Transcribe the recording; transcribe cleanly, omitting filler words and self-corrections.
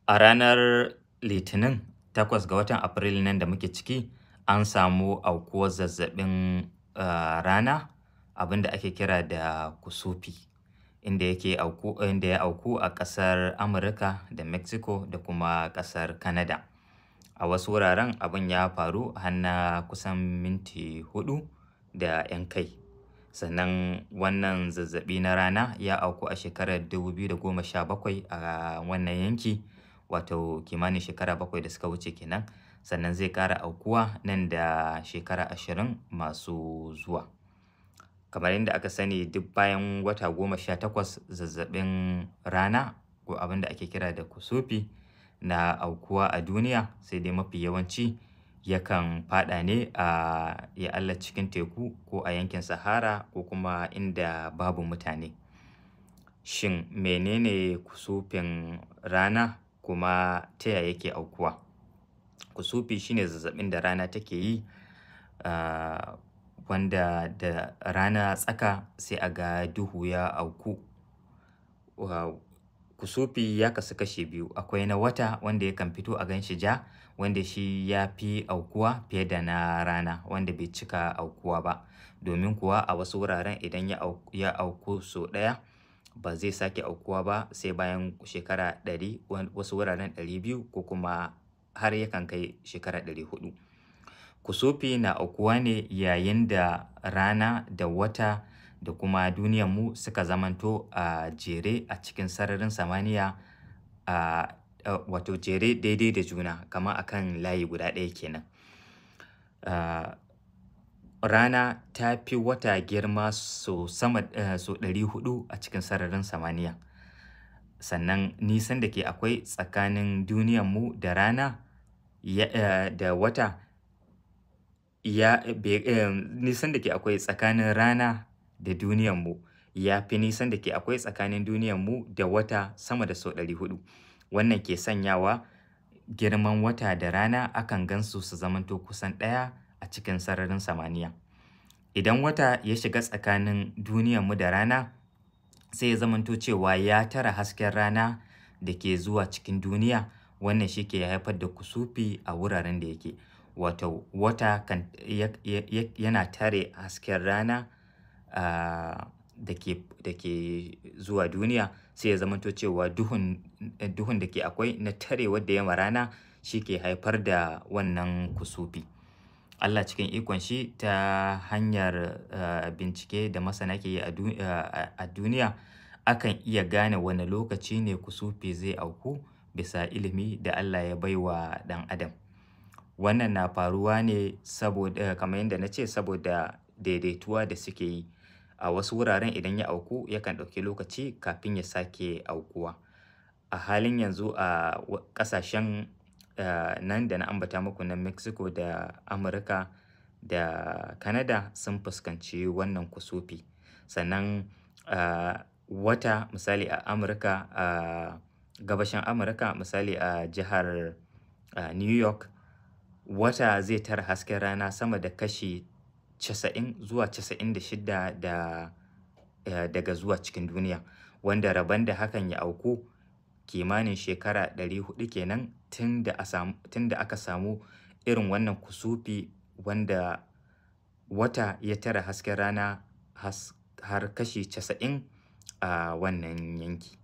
A ranar Litinin 8 ga watan Afrilu nan da muke ciki, an samu aukuwar zazzaɓin rana, abin da ake kira da kusufi, inda ya auku a ƙasar Amurka da Mexico da kuma ƙasar Canada. A wasu wuraren abin ya faru har na kusan minti 4 da 'yan kai. Sannan wannan zazzaɓi na rana ya auku a shekarar 2017 a wannan yanki, wato kimanin shekara 7 da suka wuce kenan. Sannan zai ƙara aukuwa nan da shekara 20 masu zuwa. Kamar yadda aka sani, duk bayan wata 18 zazzaɓin rana ko abin da ake kira da kusufi na aukuwa a duniya, sai dai mafi yawanci yakan faɗa ne a ya Allah cikin teku ko a yankin Sahara ko kuma inda babu mutane. Shin menene kusufin rana kuma ta yaya yake aukuwa? Kusufi shine zazzaɓin da rana take yi, wanda da rana tsaka sai a ga duhu ya auku. Kusufi ya kasu kashi biyu. Akwai na wata wanda yakan fito a gan shi ja, wanda shi ya fi aukuwa fiye da na rana wanda bai cika aukuwa ba. Domin kuwa a wasu wuraren idan ya auku sau ɗaya ba zai sake aukuwa ba sai bayan shekara 100, wasu wuraren 200 ko kuma har yakan kai shekara 400. Kusufi na aukuwa ne yayin da rana da wata da kuma duniyarmu suka zamanto a jere a cikin sararin samaniya, wato jere daidai da juna kama a kan layi guda ɗaya kenan. Rana ta fi wata girma sau sama, sau 400 a cikin sararin samaniya. Sannan nisan da ke akwai tsakanin duniyarmu da rana da wata nisan da ke akwai tsakanin rana da duniyarmu ya fi nisan da ke akwai tsakanin duniyarmu da wata sama da sau 400. Wannan ke sanyawa girman wata da rana akan gansu su zamanto kusan ɗaya a cikin sararin samaniya. Idan wata ya shiga tsakanin duniyarmu da rana, sai ya zamanto cewa ya tare hasken rana da ke zuwa cikin duniya. Wannan shi ke haifar da kusufi a wuraren da yake. Wato wata yana tare hasken rana da ke zuwa duniya, sai ya zamanto cewa duhun da ke akwai na tare wadda ya ma rana shi ke haifar da wannan kusufi. Allah cikin ikon shi ta hanyar bincike da masana ke yi a duniya, akan iya gane wane lokaci ne kusufi zai auku bisa ilimi da Allah ya bai wa ɗan adam. Wannan na faruwa ne saboda, kamar yadda na ce, saboda daidaituwa da suke yi. A wasu wuraren idan ya auku yakan ɗauki lokaci kafin ya sake aukuwa. A halin yanzu a ƙasashen nan da na ambata muku na Mexico da Amurka da Canada sun fuskanci wannan kusufi. Sannan wata misali a Amurka, a gabashin Amurka misali a jihar New York, wata zai tare hasken rana sama da kashi 90 zuwa 96 daga zuwa cikin duniya. Wanda rabon da hakan ya auku kimanin shekara 400 kenan tun da aka samu irin wannan kusufi wanda wata ya tare hasken rana har kashi 90 a wannan yanki.